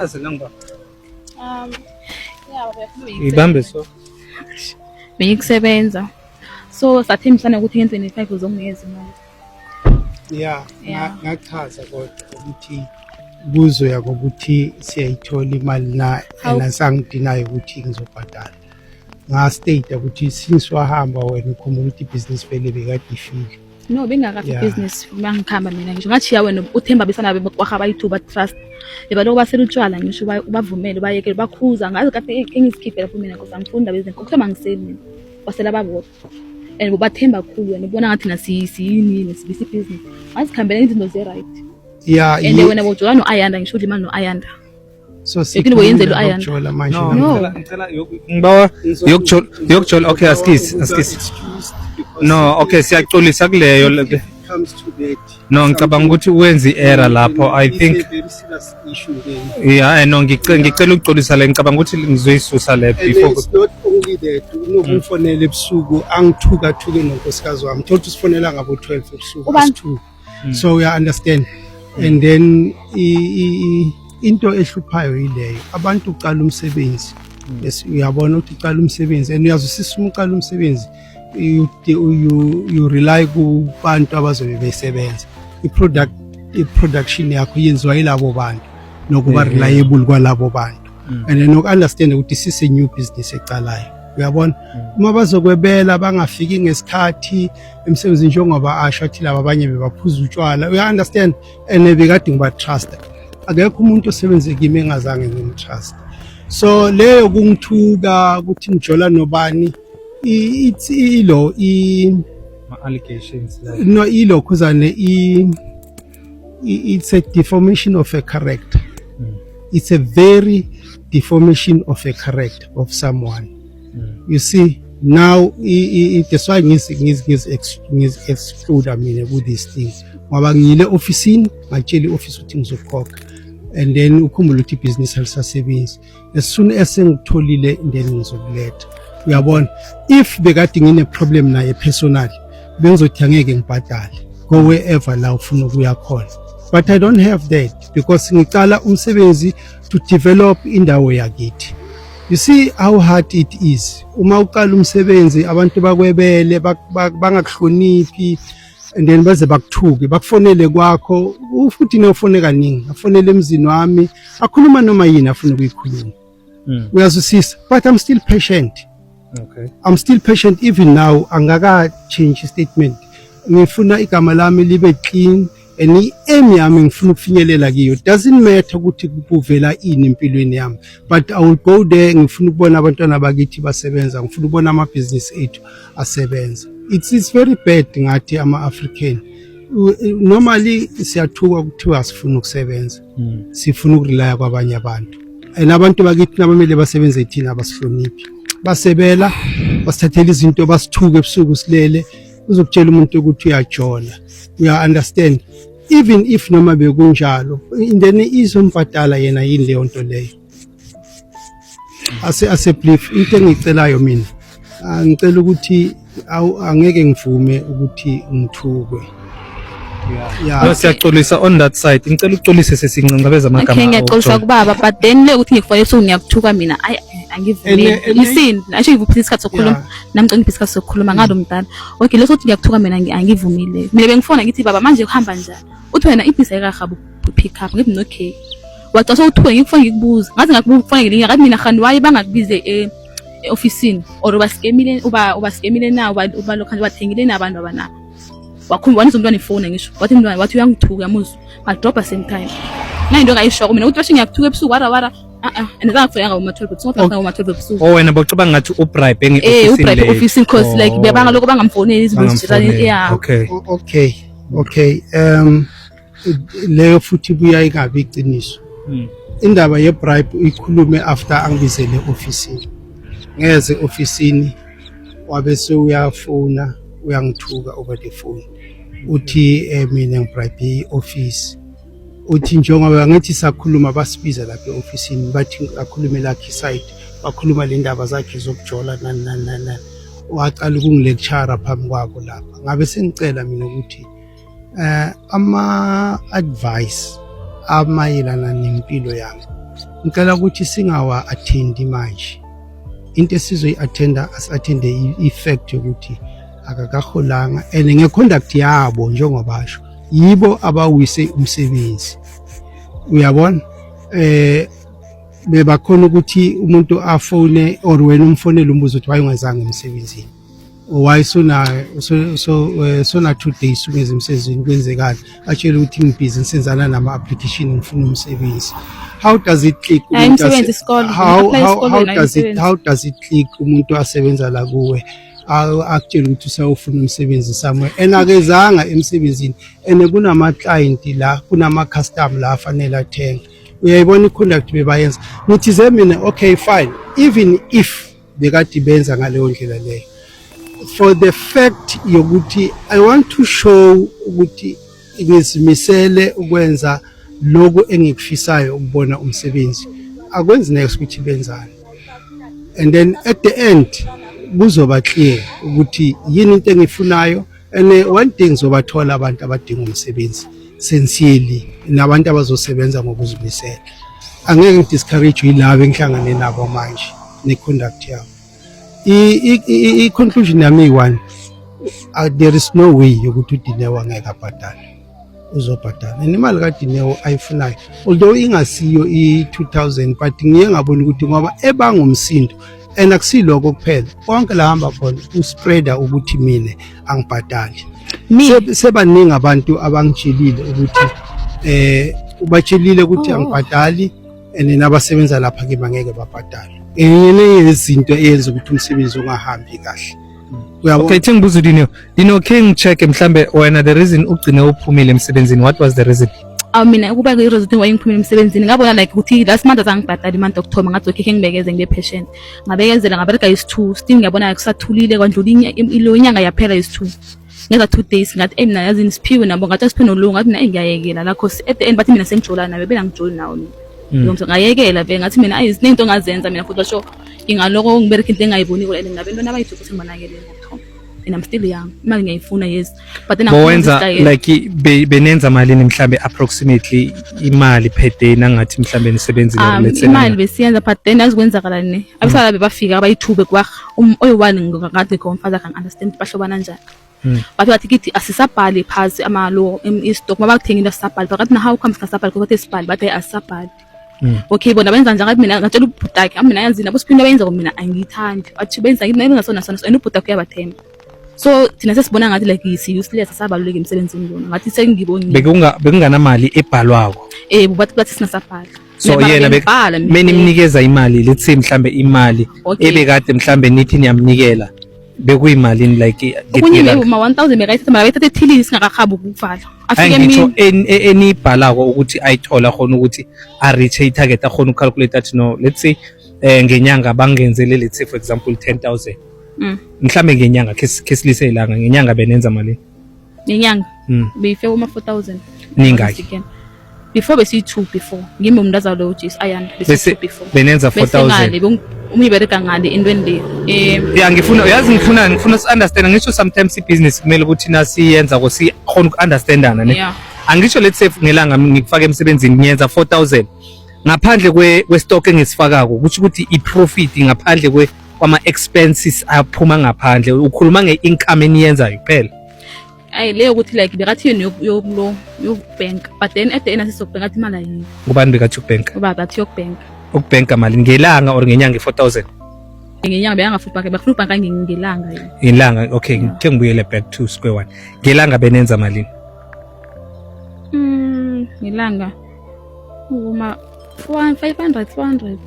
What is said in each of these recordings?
Ngiba. Yeah, baba, Ibambe so. Bengikusebenza. So sathembisana ukuthi nge-25 uzonginikeza imali. Yeah, Yeah. ngachaza kodwa ukuthi kuzoya ngokuthi siyayithola imali na How- and sangidinayo ukuthi ngizobhadala. Nga-state ukuthi since wahamba wena, ukhumbula ukuthi ibhizinisi vele bekade ifile. No, bengakafi business mangikhamba mina, ngisho ngachiya wena uThemba besana bekwaha bayi-two ba-trust. Bebaloko basela utshwala, ngisho ubavumele, bayekele, bakhuza ngazi kade engizikhiphe lapho mina because angifuni indaba ezinto kuthiwa mangiseli mina, basela babodwa and bathemba kakhulu wena, ubona ngathi thina siyinini, sibisa ibhizinisi, ngazikhambela izinto ze-right and wena bojola no-Ayanda, ngisho udla imali no-Ayanda. So Yekini boyenzela u-Ayanda. sikhuluma manje. No, No. ngicela ngibawa yokujola, yokujola. Okay, askies, askies. No, okay, siyaxolisa kuleyo. If it comes to that. No, ngicabanga ukuthi wenze i-error lapho. I It's think a very serious issue then. Yeah, no, ngicela ukuxolisa le, ngicabanga ukuthi ngizoyisusa le And before. it's not only that, unokumfonela ebusuku angithuka, athuke nonkosikazi wami. Thola ukuthi usifonela ngabo 12 ebusuku, Ubani? asithuke. So uya understand. And then into ehluphayo yileyo. Abantu uqala umsebenzi. Yes, uyabona ukuthi uqala umsebenzi and uyazwisisa uma uqala umsebenzi you rely kubantu abazobe besebenza. I-production yakho yenziwa yilabo bantu nokuba reliable kwalabo bantu. And then noku-understand ukuthi sise new business ecalayo, uyabona, uma bazokwebela bangafiki ngesikhathi emsebenzini, njengoba asho athi laba abanye bebaphuza utshwala, uya-understand, and bekade ngiba-trust. Akekho umuntu osebenze kimi engazange ngim-trust, so leyo kungithuka ukuthi ngijola nobani, it's ilo i Allegations like no, ilokhuzane it's a deformation of a character. It's a very deformation of a character of someone, you see. Now that's why ngizi exclude mina ku this thing, ngoba ngiyile ofisini, ngatshela i-office ukuthi ngizokhokha and then ukhumbule ukuthi ibhizinisi alisasebenzi. As soon as sengikutholile, then ngizokuletha, uyabona. If bekade ngine problem naye personally, bengizothi angeke ngibhadale, go wherever la ufuna ukuya khona, but I don't have that because ngicala umsebenzi to develop indawo yakithi. You see how hard it is uma uqala umsebenzi, abantu bakwebele, bangakuhloniphi and then baze bakuthuke, bakufonele kwakho futhi newufone kaningi, afonele emzini wami, akhuluma noma yini afuna ukuyikhuluma. Uyazwisisa, but I'm still patient. I'm still patient even now, angaka change statement. Ngifuna igama lami libe clean and i-aim yami ngifuna ukufinyelela kiyo. Doesn't matter ukuthi kuvela ini empilweni yami, but I will go there. Ngifuna ukubona abantwana bakithi basebenza, ngifuna ukubona amabhizinisi ethu asebenza. It's very bad ngathi ama-African. Normally siyathukwa kuthiwa asifuni ukusebenza, sifuna ukurelaya kwabanye abantu, and abantu bakithi nabamele basebenze thina abasihloniphi, basebela, basithathela izinto, basithuke ebusuku silele. Uzokutshela umuntu ukuthi uyajola, uya understand. Even if noma bekunjalo, then izombhadala yena yini leyo nto leyo? Ase brief, into engicelayo mina, ngicela ukuthi angeke ngivume ukuthi ngithukwe. Yeah. No, siyaxolisa on that side. Ngicela uxolise, sesincancabeza amagama. Okay, ngiyaxolisa okujola. Kubaba, but then le ukuthi ngikufonela ebusuku ngiyakuthuka mina, ayi, angivumeli. Listen, asho ngikuphi isikhathi sokukhuluma. Nami ngicela ngiphi isikhathi sokukhuluma ngalo mdala. Okay, leso ukuthi ngiyakuthuka mina, angivumile. Mina bengifona ngithi, "Baba, manje kuhamba njani?" Uthi wena ibhizi ayikahabi pick up. Ngithi no, okay. Wacasha uthuke, ngikufona ngikubuza. Ngaze ngakufona ngelinye ngathi mina khani waye bangakubize e-ofisini or ubaskemile, uba ubaskemile na, uba lokho bathengile na abantu abana. Wakhuluma, wanisa umntwana ifoni, ngisho wathi umntwana wathi uyangithuka, uyamuzwa, ngadrobha same time. Nayinto engayishoko mina ukuthi basho ngiyakuthuka ebusuku, wara wara, ah ah, and zangakufonela ngabo ma-12 ebusuku, ngabo ma-12 ebusuku. Oh, wena bocabanga ngathi ubribe ubribe nge-ofisini. Ofisini, cause like bebanga lokho bangamfoneli izinto ezijirani, yeah. Okay, leyo futhi buya ingabi iqiniso. Indaba ye-bribe ikhulume after angibizele ofisini, ngeze ofisini, wabe sewuyafona uyangithuka over the phone, uthi mina ngibribe i-office. Uthi njengoba ngithi sakhuluma, basibiza lapha e-ofisini, bathi akhulume lakhe iside, bakhuluma le ndaba zakhe zokujola, nani nani nani nani. Waqala ukungilecture phambi kwabo lapha. Ngabe sengicela mina ukuthi ama advice amayelana nempilo yami. Ngicela ukuthi singawa attendi manje. Into esizoyi-attenda, asi-attende i-fact yokuthi akakaholanga and nge-conduct yabo, njengobasho yibo abawise umsebenzi, uyabona. Bebakhona ukuthi umuntu afone or wena umfonele, umbuzo ukuthi why ungazange emsebenzini, why sona so so sona 2 days ungeze emsebenzini, kwenzekani? Atshele ukuthi ngibhizi ngisenzana nama application, ngifuna umsebenzi. How does it click? Hayi, umuntu umsebenzi isikole, how apply how esikolweni, does it umsebenzi. How does it click umuntu asebenza la kuwe akutshela ukuthi usayofuna umsebenzi somewhere and akezanga emsebenzini, and kunama client la, kunama customer la afanele athenge? Uyayibona i-conduct bebayenza. Ngithize mina, okay, fine, even if bekade benza ngaleyo ndlela leyo, for the fact yokuthi I want to show ukuthi ngizimisele ukwenza lokhu engikufisayo, ukubona umsebenzi, akwenzi next ukuthi benzani. And then at the end kuzoba clear ukuthi yini into engifunayo. And one thing, zobathola abantu abadinga umsebenzi sincerely nabantu abazosebenza ngokuzimisela. Angeke ngidiscourage yilabo engihlangane nabo manje ne-conduct yabo. I-conclusion yami iyi-one: there is no way yokuthi uDineo angeke abhadale, uzobhadala. And imali kaDineo ayifunayo, although ingasiyo i-2000, but ngiye ngabona ukuthi ngoba ebangumsindo, and akusiloko kuphela, konke la hamba khona uspreada ukuthi mina angibhadali. Me Sebaningi abantu abangitshelile ukuthi ubatshelile ukuthi Oh. angibhadali, and nabasebenza lapha ke bangeke babhadale. Enye yezinto eyenza ukuthi umsebenzi ungahambi kahle, uyabona. Okay, thi ngibuza uDineo. Dineo, ke ngicheck mhlambe wena, the reason ugcine uphumile emsebenzini, what was the reason? Awu, mina ukuba ngiyi-reason why ngiphumile emsebenzini, ngabona like ukuthi last month azangibhadala imali yokuthoma. Ngathi okay, ngibekeze, ngibe patient. Ngabekezela, ngabereka isi-two, still ngiyabona kusathulile. Kwandlula ilo inyanga yaphela isi-two, ngenza 2 days, ngathi eyi mina yazini, siphiwe nabo, ngathi siphiwe nolungu, ngathi mina eyi ngiyayekela la, cause at the end bathi mina sengijola nawe, bengangijoli nawo mina. Lo ngayekela vele, ngathi mina ayi, ziningi into ongazenza mina futhi, basho ngingaloko ngibereka into engayiboniko, and nginabentwana abayi-two futhi ngibanakekele ngokuthoma, and I'm still young. Imali ngiyayifuna, yes, but then angifuni Bowenza ukuzidayela. Like benenza malini mhlambe approximately imali per day, nangathi mhlambe nisebenzile, let's say Imali besiyenza, but then yazi kwenzakala ne abesala bebafika abayi-two bekwarha oyi-one ngade ngomfazi akhe, angi-understand bahlobana njani. Bathi kithi asisabhali phasi amalo i-stock mabakuthenga into, asisabhali. But na how come singasabhali? Bathi sibhali, bathi asisabhali. Okay, bona benza njani? Ngathi mina, ngatshela ubhuti akhe, mina yazini abo siphinde bayenza ko, mina angiyithandi. Bathi benza kimi, benza sona sona, and ubhuti akhe uyabathemba, so thina sesibona ngathi like si-useless, asabaluleki emsebenzini lona, ngathi sengibonile. Bekunganamali ebhalwako? Bathi singasabhali. So yena menimnikeza imali, let's say mhlambe imali ebekade mhlambe nithi niyamnikela, bekuyimalini like Okunye maybe ma 1000 bekayithatha, mara bayithatha ethilini singakahabi ukuvala, afike Ngitsho emini. Eniyibhalako ukuthi ayithola, akhona ukuthi a-reach i-target, akhona ukucalculate, athi no, let's say ngenyanga bangenzele, let's say for example 10,000. Mhlambe ngenyanga, khe silise ilanga, ngenyanga benenza malini? Ngenyanga beyifika kuma 4000. Ningaki? Before besiyi-two, before ngimi umntazana lo uJesu Ayanda. Bese besiyi-two before. Benenza Bese 4000? ngale omunye bereka ngale entweni le Ya, ngifuna, yazi, ngifuna si-understand. Ngisho sometimes ibhizinisi kumele ukuthi nasiyenza ko sikhona uku-understandana ne. Angisho, let's say ngelanga ngikufaka emsebenzini, ngiyenza 4000 ngaphandle kwe-stock engisifakako, kusho ukuthi i-profit ngaphandle kwama-expenses aphuma ngaphandle, ukhuluma nge-income eniyenzayo kuphela. Ayi, leyo ukuthi like bekathi yena yokulo yokubhenka, but then at the end asizokubhenka, athi imali ayikho. Ngubani bekathi ukubhenka? Ubaba athi yokubhenka. Ukubhenka mali ngelanga or ngenyanga i-4000? Ngenyanga. Bekangafuni ubhanka, bekafuna ubhanka ngelanga yena. Ngelanga, okay. Khe ngibuyele back to square one, ngelanga benenza malini? Ngelanga uma 500, 400.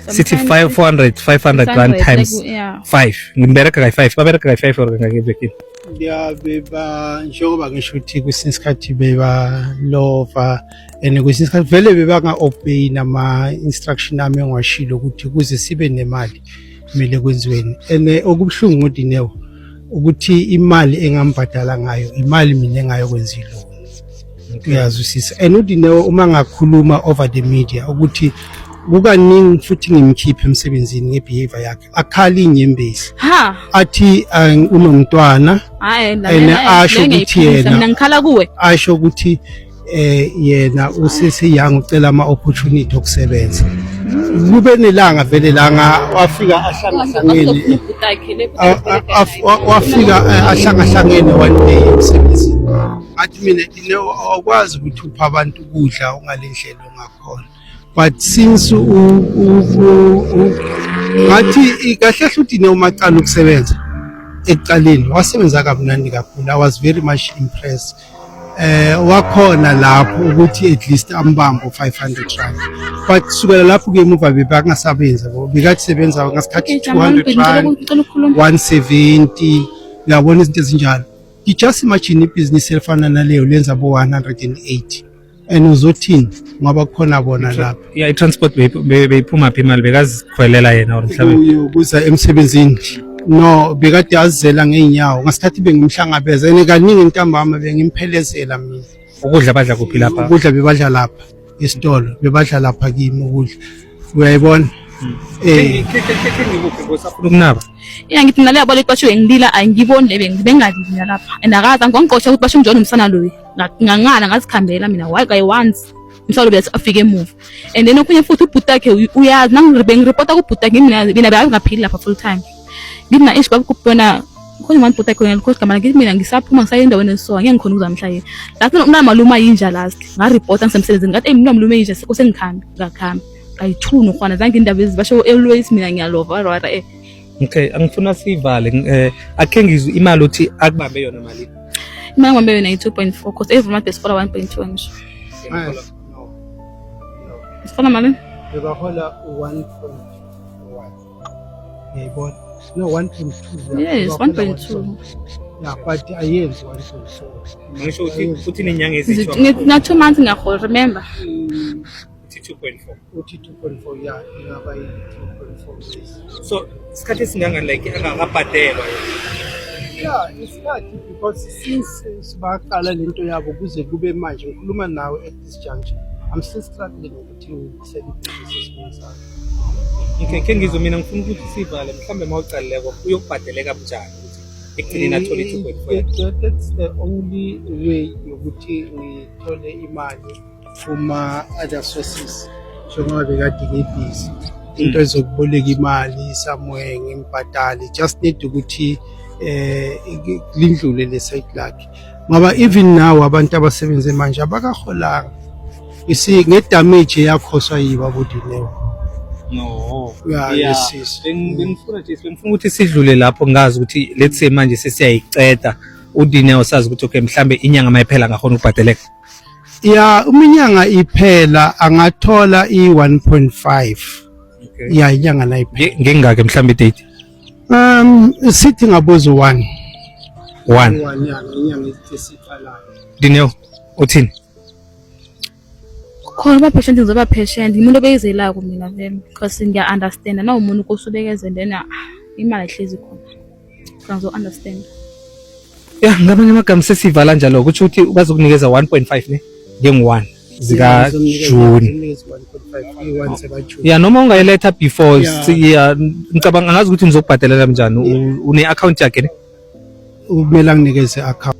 Sithi 5 400, 500 rand times Like, yeah. 5, ngibereka kayi-5, babereka kayi-5 or ngakevekini? Ya, beba njengoba ngisho ukuthi kwesinye isikhathi bebalova, and kwesinye isikhathi vele bebanga-obey nama-instruction ami engiwashilo ukuthi ukuze sibe nemali kumele kwenziweni. And okubuhlungu ngoDineo ukuthi imali engambhadala ngayo, imali mina engayokwenza i-loan, uyazwisisa. And uDineo uma ngakhuluma over the media ukuthi kukaningi futhi ngimkhiphe emsebenzini nge-behavior yakhe, akhala inyembezi, Ha. athi unomntwana. Hayi. And asho ukuthi Mina ngikhala kuwe. Asho ukuthi Yena usisi young, ucela ama opportunity okusebenza. Kube nelanga vele langa wafika ahlangahlangene, wafika ahlangahlangene one day emsebenzini. Ngathi mina, awukwazi ukuthi upha abantu ukudla ungalendlela ongakhona. But since ngathi kahle hle uthi umacala ukusebenza ekuqaleni, wasebenza kamnandi kakhulu. I was very much impressed. Wakhona lapho ukuthi at least ambambe 500 rand, but sukela lapho ke emuva bebangasabenza bo, bekathi sebenza ngasikhathi 200 rand, 170, uyabona izinto ezinjalo. You just imagine ibhizinisi elifana naleyo lenza bo 180 and uzothini ngoba kukhona bona lapha? Yeah, i-transport beyiphuma phi imali? Bekazikhwelela yena or mhlawumbe? Ukuza emsebenzini, no, bekade azizela ngeenyawo. Ngasikhathi bengimhlangabeza and kaningi ntambama bengimphelezela mina. Ukudla badla kuphi lapha? Ukudla bebadla lapha esitolo, bebadla lapha kimi ukudla, uyayibona. Ngikuphi ngosafuna ukunaba? Ya, ngithi mina leyabo lethi basho ngilila, angiboni le bengalili mina lapha and akaze angongqosha ukuthi basho njani umsana loyi. Ngangala ngazikhambela mina, why kayi once umsana lo bese afike emuva. And then okunye futhi, ubhuti wakhe uyazi bengiripota kubhuti wakhe. Mina bengaphili lapha full time. Ngithi na ish babukubona khona one bhuti wakhe khona igama, ngithi mina ngisaphuma ngisaya endaweni eso, angeke ngikhona ukuza mhla yena last unamalume ayinja. Last ngaripota ngisemsebenzini, ngathi, "Ey, mina malume yinja, sengikhambe." Ngakhamba kayi-two nokhwana, zange indaba ezi basho always mina ngiyalova rara. Okay, angifuna sivale. Akhe ngizwe imali uthi akubambe yona mali. Imali ngibambe yona yi-2.4, cause every month besihola 1.2 ngisho. No. Sihola malini? Bebahola 1.1, uyayibona, no, 1.2. Yes, 1.2. Yeah, but ayenzi 1.4. Ngisho uthi nenyanga ezithiwa Na 2 months ngiyahola, remember. Uthi 2.4. Uthi 2.4, yeah, ingaba yi-2.4, yes. So isikhathi esingangani like angakabhadelwa yena? Yeah, isikhathi, because since sibaqala lento yabo kuze kube manje ngikhuluma nawe, at this juncture I'm still struggling ukuthi ngibuyisele ibhizinisi esimeni sami. Okay, ke ngizwe mina, ngifuna ukuthi sivale. Mhlambe mawucalileko uyokubhadeleka bunjani ukuthi ekugcineni athole i-2.4 yakhe? That's the only way yokuthi ngithole imali kuma other sources, njengoba bekade ngibhizi into ezokuboleka imali somewhere ngimbhadale. Just need ukuthi lindlule le site lakhe, ngoba even now abantu abasebenze manje abakaholanga, you see, ngedamage eyakhoswa yibo aboDineo. No. Yeah, yes. Bengifuna nje, bengifuna ukuthi sidlule lapho, ngazi ukuthi let's say manje sesiyayiceda uDineo, sazi ukuthi okay, mhlambe inyanga mayiphela ngakhona ukubhadeleka. Ya, uma inyanga iphela angathola i-1.5. Ya, inyanga nayiphela. Ngengake mhlambe date? Sithi ngabuza 1. 1. 1, ya, inyanga esiqalayo. Dineo, uthini? Khona uba patient, ngizoba patient. Umuntu obekezelako mina vele, because ngiya-understanda na umuntu kosubekeze, then imali ayihlezi khona. So ngizo-understand. Ya, ngamanye amagama sesivala njalo, kusho ukuthi bazokunikeza 1.5 ne ngengu-1 zika June. 1.5, i-1 seka June. Ya, noma ungayiletha before. Yeah. Ya, ngicabanga angazi ukuthi ngizokubhadelela kanjani. Une account yakhe ne? Kumele anginikeze account.